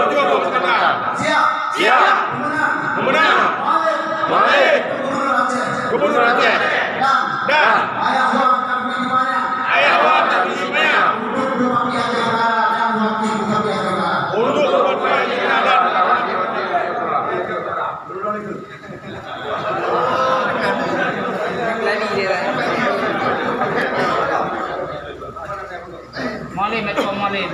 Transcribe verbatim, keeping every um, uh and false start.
Siap. Siap. Pemenang. Pemenang. Malik. Malik. Gubernur Aceh. Gubernur Aceh. Dan. Dan. Ayah Wan Kartini Maya. Ayah Wan Kartini Maya. Untuk Bupati Aceh Utara dan Wakil Bupati Aceh Utara. Untuk Bupati Aceh Utara dan Wakil Bupati Aceh Utara. Malim, Tuan Malim.